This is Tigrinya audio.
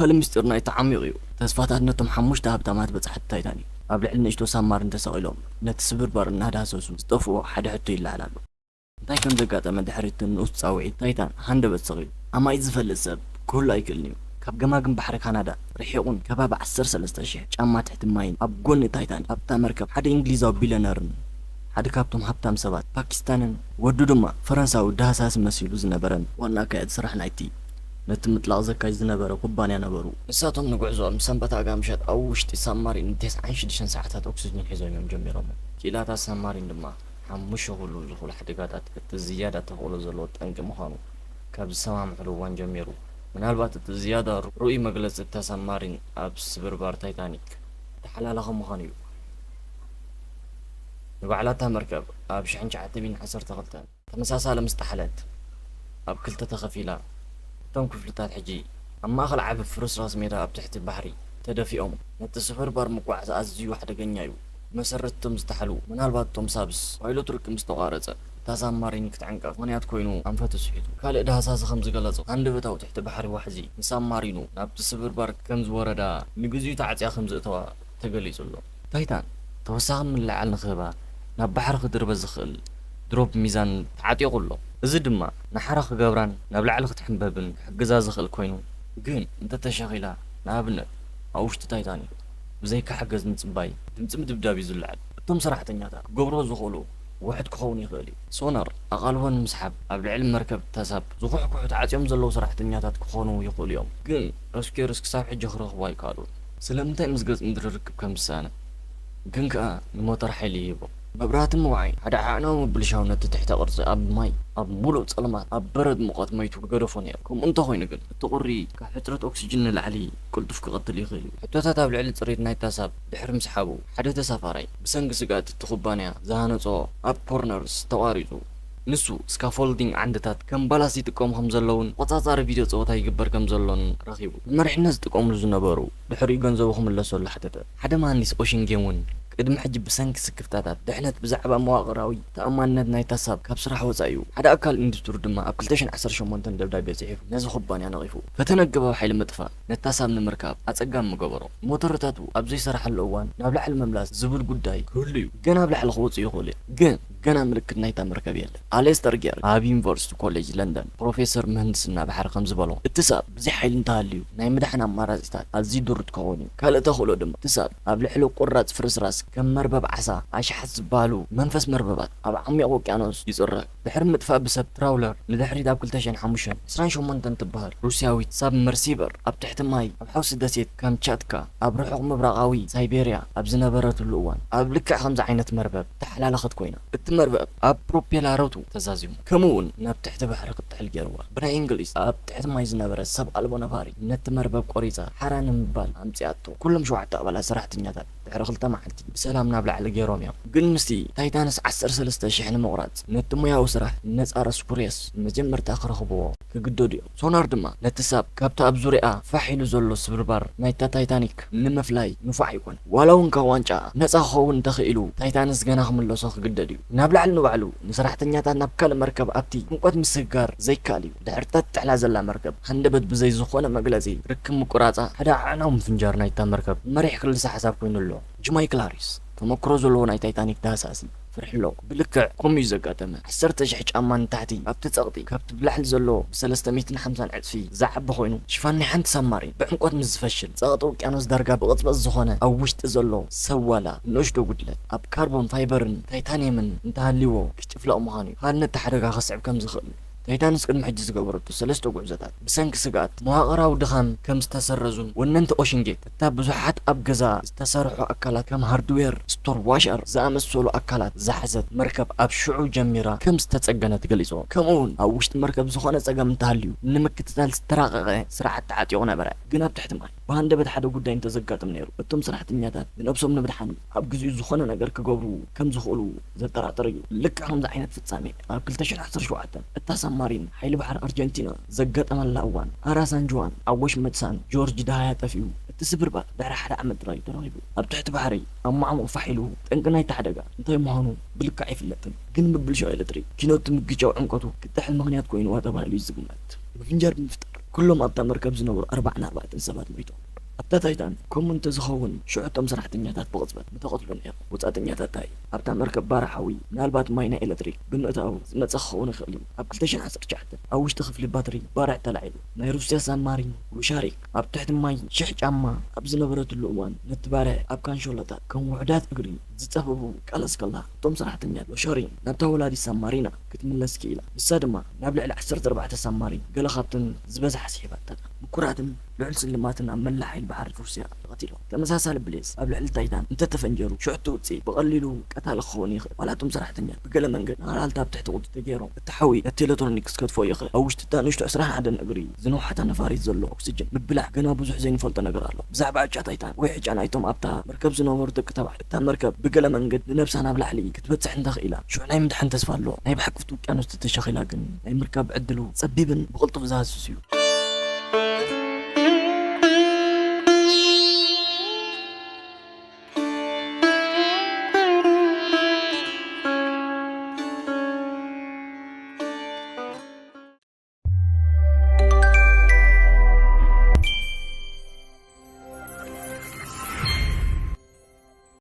ካልእ ምስጢር ናይ ተዓሚቑ እዩ። ተስፋታት ነቶም ሓሙሽተ ሃብታማት በጻሕቲ ታይታኒክ ኣብ ልዕሊ ንእሽቶ ሳብማሪን ተሰቒሎም ነቲ ስብርባር እናዳህሰሱ ዝጠፍኦ ሓደ ሕቶ ይለዓል ኣሎ። እንታይ ከም ዘጋጠመ ድሕሪ እቲ ንኡስ ጻውዒት ታይታን ሃንደበት ሰቒሉ ኣማኢት ዝፈልጥ ሰብ ክህሉ ኣይክእልን እዩ። ካብ ገማግም ባሕሪ ካናዳ ርሒቑን ከባቢ ዓሰርተ ሰለስተ ሽሕ ጫማ ትሕቲ ማይን ኣብ ጎኒ ታይታን ኣብታ መርከብ ሓደ እንግሊዛዊ ቢልዮነርን ሓደ ካብቶም ሃብታም ሰባት ፓኪስታንን ወዱ ድማ ፈረንሳዊ ዳህሳሲ መሲሉ ዝነበረን ዋና ኣካያዲ ስራሕ ናይቲ ነቲ ምጥላቕ ዘካይድ ዝነበረ ኩባንያ ነበሩ። ንሳቶም ንጉዕዞኦም ሰንበት ኣጋ ምሸት ኣብ ውሽጢ ሳብማሪን ንተስዓን ሽዱሽተን ሰዓታት ኦክሲጅን ሒዞም እዮም ጀሚሮሞ። ክኢላታት ሳብማሪን ድማ ሓሙሽተ ኩሉ ዝኽእሉ ሓደጋታት እቲ ዝያዳ ተኽእሎ ዘለዎ ጠንቂ ምዃኑ ካብ ዝሰማምዕሉ እዋን ጀሚሩ፣ ምናልባት እቲ ዝያዳ ርኡይ መግለጺ እታ ሳብማሪን ኣብ ስብርባር ታይታኒክ እተሓላለኸ ምዃኑ እዩ። ንባዕላ እታ መርከብ ኣብ ሽሕን ትሽዓተ ሚእትን ዓሰርተ ክልተን ተመሳሳሊ ምስ ጠሓለት ኣብ ክልተ ተኸፊላ። እቶም ክፍልታት ሕጂ ኣብ ማእከል ዓቢ ፍርስራስ ሜዳ ኣብ ትሕቲ ባሕሪ ተደፊኦም። ነቲ ስብርባር ምጉዓዝ ኣዝዩ ሓደገኛ እዩ። መሰረትቶም ዝጠሓሉ፣ ምናልባት እቶም ሳብስ ፓይሎት ርክብ ምስ ተቋረጸ እታ ሳብማሪን ክትዕንቀፍ ምኽንያት ኮይኑ ኣንፈቱ ስሒቱ። ካልእ ዳህሳሲ ከም ዝገለጾ፣ ሃንደበታዊ ትሕቲ ባሕሪ ዋሕዚ ንሳብማሪኑ ናብቲ ስብርባር ከም ዝወረዳ ንግዚኡ ተዓጽያ ከም ዘእተዋ ተገሊጹ ኣሎ። ታይታን ተወሳኺ ምልዕዓል ንክህባ ናብ ባሕሪ ክድርበ ዝኽእል ድሮፕ ሚዛን ተዓጢቑ ኣሎ። እዚ ድማ ንሓራ ክገብራን ናብ ላዕሊ ክትሕንበብን ክሕግዛ ዝኽእል ኮይኑ፣ ግን እንተተሸኺላ፣ ንኣብነት ኣብ ውሽጢ ታይታኒክ ብዘይካ ሓገዝ ምጽባይ ድምጺ ምድብዳብ እዩ ዝለዓል። እቶም ሰራሕተኛታት ክገብርዎ ዝኽእሉ ውሑድ ክኸውን ይኽእል እዩ። ሶናር ኣቓልቦ ንምስሓብ ኣብ ልዕሊ መርከብ ተሳብ ዝኹሕኩሑ ተዓጽዮም ዘለዉ ሰራሕተኛታት ክኾኑ ይኽእሉ እዮም፣ ግን ረስኪየርስ ክሳብ ሕጂ ክረኽቡ ኣይከኣሉን። ስለምንታይ ምስ ገጽ ምድሪ ርክብ ከም ዝሰኣነ ግን ከኣ ንሞተር ሓይሊ ይህቦ። መብራህቲ ምውዓይ ሓደ ዓዕናዊ ምብልሻው ነቲ ትሕተ ቅርጺ ኣብ ማይ፣ ኣብ ሙሉእ ጸልማት፣ ኣብ በረድ ሙቐት መይቱ ክገደፎ ነይሩ። ከምኡ እንተኾይኑ ግን እቲ ቁሪ ካብ ሕጽረት ኦክሲጅን ንላዕሊ ቅልጡፍ ክቐትል ይኽእል እዩ። ሕቶታት ኣብ ልዕሊ ጽሬት ናይታ ሳብ ድሕሪ ምስሓቡ፣ ሓደ ተሳፋራይ ብሰንኪ ስግኣት እቲ ኩባንያ ዝሃነጾ ኣፕ ኮርነርስ ተቋሪጹ። ንሱ ስካፎልዲንግ ዓንድታት ከም ባላስ ይጥቀሙ ከም ዘለውን ቆጻጻሪ ቪድዮ ጸወታ ይግበር ከም ዘሎን ረኺቡ። ንመሪሕነት ዝጥቀምሉ ዝነበሩ ድሕሪኡ ገንዘቡ ክምለሰሉ ሓተተ። ሓደ መሃንዲስ ኦሽን ጌም እውን ቅድሚ ሕጂ ብሰንኪ ስክፍታታት ድሕነት ብዛዕባ መዋቕራዊ ተኣማንነት ናይታ ሳብ ካብ ስራሕ ወጻኢ እዩ። ሓደ ኣካል ኢንዱስትሪ ድማ ኣብ ክልተ ሽሕን ዓሰርተ ሸሞንተን ደብዳቤ ጽሒፉ ነዚ ኩባንያ ነቒፉ። ፈተነ ኣገባብ ሓይሊ ምጥፋእ ነታ ሳብ ንምርካብ ኣጸጋሚ ምገበሮ። ሞተርታቱ ኣብ ዘይሰርሓሉ እዋን ናብ ላዕሊ ምምላስ ዝብል ጉዳይ ክህሉ እዩ። ገና ኣብ ላዕሊ ክወጽእ ይኽእሉ እዮም። ግን ገና ምልክት ናይታ መርከብ የለን። ኣሌስተር ጌር ኣብ ዩኒቨርሲቲ ኮሌጅ ለንደን ፕሮፌሰር ምህንድስና ባሕሪ ከም ዝበሎ፣ እቲ ሳብ ብዘይ ሓይሊ እንተሃልዩ ናይ ምድሓን ኣማራጺታት ኣዝዩ ድሩት ክኸውን እዩ። ካልእ ተኽእሎ ድማ እቲ ሳብ ኣብ ልዕሊ ቁራጽ ፍርስራስ ከም መርበብ ዓሳ፣ ኣሽሓት ዝበሃሉ መንፈስ መርበባት ኣብ ዓሚቕ ውቅያኖስ ይጽረግ። ድሕሪ ምጥፋእ ብሰብ ትራውለር ንድሕሪት ኣብ ክልተ ሽሕን ሓሙሽተን ዕስራን ሸሞንተን ትበሃል ሩስያዊት ሳብ መርሲበር ኣብ ትሕቲ ማይ ኣብ ሓውሲ ደሴት ካምቻትካ ኣብ ርሑቕ ምብራቓዊ ሳይቤርያ ኣብ ዝነበረትሉ እዋን ኣብ ልክዕ ከምዚ ዓይነት መርበብ ተሓላለኸት ኮይና። እቲ መርበብ ኣብ ፕሮፔላሮቱ ተዛዚሙ፣ ከምኡ እውን ናብ ትሕቲ ባሕሪ ክትጥሕል ገይርዋ። ብናይ እንግሊዝ ኣብ ትሕቲ ማይ ዝነበረ ሰብ ኣልቦ ነፋሪ ነቲ መርበብ ቆሪጻ ሓራ ንምባል ኣምጺኣቶ። ኩሎም ሸውዓተ ኣባላት ሰራሕተኛታት ድሕሪ ክልተ መዓልቲ ብሰላም ናብ ላዕሊ ገይሮም እዮም። ግን ምስቲ ታይታንስ ዓሰርተ ሰለስተ ሽሕ ንምቑራጽ ነቲ ሞያዊ ስራሕ ነጻ ረስኩሪየስ መጀመርታ ክረኽብዎ ክግደዱ እዮም። ሶናር ድማ ነቲ ሳብ ካብቲ ኣብ ዙርያኣ ፋሕ ኢሉ ዘሎ ስብርባር ናይታ ታይታኒክ ንምፍላይ ንፉዕ ኣይኮነን። ዋላ እውን ካብ ዋንጫ ነጻ ክኸውን እንተኽኢሉ፣ ታይታንስ ገና ክምለሶ ክግደድ እዩ። ናብ ላዕሊ ንባዕሉ ንሰራሕተኛታት ናብ ካልእ መርከብ ኣብቲ ዕምቆት ምስግጋር ዘይከኣል እዩ። ድሕርታ ትጥሕላ ዘላ መርከብ ሃንደበት ብዘይ ዝኾነ መግለጺ ርክብ ምቁራጻ ሓደ ኣዕናዊ ምፍንጃር ናይታ መርከብ መሪሕ ክልሰ ሓሳብ ኮይኑ ኣሎ። ጅማይ ክላሪስ ተመክሮ ዘለዎ ናይ ታይታኒክ ዳህሳሲ ፍርሒ ኣለዎ። ብልክዕ ከምኡ እዩ ዘጋጠመ። ዓሰርተ ሽሕ ጫማ ንታሕቲ ኣብቲ ጸቕጢ ካብቲ ብላዕሊ ዘሎ ብሰለስተ ሚእትን ሓምሳን ዕጽፊ ዝዓቢ ኮይኑ፣ ሽፋን ናይ ሓንቲ ሳብማሪን ብዕምቆት ምስ ዝፈሽል፣ ጸቕጢ ውቅያኖስ ዳርጋ ብቕጽበት ዝኾነ ኣብ ውሽጢ ዘሎ ሰብ ዋላ ንእሽቶ ጉድለት ኣብ ካርቦን ፋይበርን ታይታንየምን እንተሃልይዎ ክጭፍለቕ ምዃኑ እዩ። ካልእ ነቲ ሓደጋ ከስዕብ ከም ዝኽእል እዩ። ታይታንስ ቅድሚ ሕጂ ዝገበረቶ ሰለስተ ጉዕዞታት ብሰንኪ ስግኣት መዋቕራዊ ድኻም ከም ዝተሰረዙን ወነንቲ ኦሽን ጌት እታ ብዙሓት ኣብ ገዛ ዝተሰርሑ ኣካላት ከም ሃርድዌር ስቶር ዋሸር ዝኣመሰሉ ኣካላት ዝሓዘት መርከብ ኣብ ሽዑ ጀሚራ ከም ዝተጸገነት ገሊጾም። ከምኡ እውን ኣብ ውሽጢ መርከብ ዝኾነ ጸገም እንተሃልዩ ንምክትታል ዝተራቐቐ ስርዓት ተዓጢቑ ነበረ። ግን ኣብ ትሕቲ ማይ ብሃንደበት ሓደ ጉዳይ እንተዘጋጥም ነይሩ፣ እቶም ሰራሕተኛታት ንነብሶም ንምድሓን ኣብ ግዜኡ ዝኾነ ነገር ክገብሩ ከም ዝኽእሉ ዘጠራጥር እዩ። ልክዕ ከምዚ ዓይነት ፍጻሜ ኣብ ክልተ ሽሕን ዓሰርተ ሸውዓተን እታ ሳብማሪን ሓይሊ ባሕሪ ኣርጀንቲና ዘጋጠመላ እዋን፣ ኣራ ሳን ጁዋን ኣብ ወሽመጥ ሳን ጆርጅ ደሃያ ጠፊኡ። እቲ ስብርባር ድሕሪ ሓደ ዓመት ጥራይ እዩ ተረኺቡ። ኣብ ትሕቲ ባሕሪ ኣብ ማዕሙቕ ፋሕ ኢሉ ጠንቂ ናይቲ ሓደጋ እንታይ ምዃኑ ብልክዕ ኣይፍለጥን፣ ግን ምብልሻው ኤሌክትሪክ ኪኖቲ ምግጫው ዕምቆቱ ክጥሕል ምኽንያት ኮይኑዋ ተባሂሉ እዩ ዝግመት። ምፍንጃር ብምፍጣር ኩሎም ኣብታ መርከብ ዝነበሩ ኣርባዓን ኣርባዕተን ሰባት ሞይቶም። ኣብታ ታይታን ከምኡ እንተዝኸውን ሽዑ እቶም ሰራሕተኛታት ብቕጽበት ምተቐትሉ ነይሮም። ወጻእተኛታት ታይ ኣብታ መርከብ ባርዕ ሓዊ ምናልባት ማይ ናይ ኤሌክትሪክ ብምእታው ዝመጸ ክኸውን ይኽእል እዩ። ኣብ ክልተ ሽሕን ዓሰርተ ትሽዓተን ኣብ ውሽጢ ክፍሊ ባትሪ ባርዕ ተላዒሉ። ናይ ሩስያ ሳብማሪን ሉሻሪክ ኣብ ትሕቲ ማይ ሽሕ ጫማ ኣብ ዝነበረትሉ እዋን ነቲ ባርዕ ኣብ ካንሾሎታት ከም ውሑዳት እግሪ ዝጸበቡ ቃለስ ከላ እቶም ሰራሕተኛታት ሉሻሪን ናብታ ወላዲት ሳብማሪና ክትምለስ ክኢላ። ንሳ ድማ ናብ ልዕሊ ዓሰርተ ኣርባዕተ ሳብማሪን ገለ ካብተን ዝበዝሓ ስሒባተን። ምኩራትን ልዑል ስልማትን ኣብ መላእ ሓይሊ ባሕሪ ሩስያ ተቐቲሎም። ተመሳሳሊ ብሌስ ኣብ ልዕሊ ታይታን እንተተፈንጀሩ ሽዑ እቲ ውጽኢት ብቐሊሉ ቀታሊ ክኸውን ይኽእል። ዋላ እቶም ሰራሕተኛታት ብገለ መንገዲ ንኣራልታ ኣብ ትሕቲ ቁጽሪ ተገይሮም እቲ ሓዊ ነቲ ኤሌክትሮኒክስ ከጥፍኦ ይኽእል። ኣብ ውሽጢ እታ ንእሽቶ ዕስራን ሓደን እግሪ ዝነውሓታ ነፋሪት ዘሎ ኦክስጅን ምብላሕ ገና ብዙሕ ዘይንፈልጦ ነገር ኣሎ። ብዛዕባ ዕጫ ታይታን ወይ ዕጫ ናይቶም ኣብታ መርከብ ዝነበሩ ደቂ ተባዕትዮ እታ መርከብ ብገለ መንገዲ ንነብሳ ናብ ላዕሊ ክትበጽሕ እንተኽኢላ ሽዑ ናይ ምድሓን ተስፋ ኣሎ። ናይ ብሓቂ ኣብቲ ውቅያኖስ ተተሸኺላ ግን ናይ ምርካብ ዕድሉ ጸቢብን ብቕልጡፍ ዝሃስስ እዩ።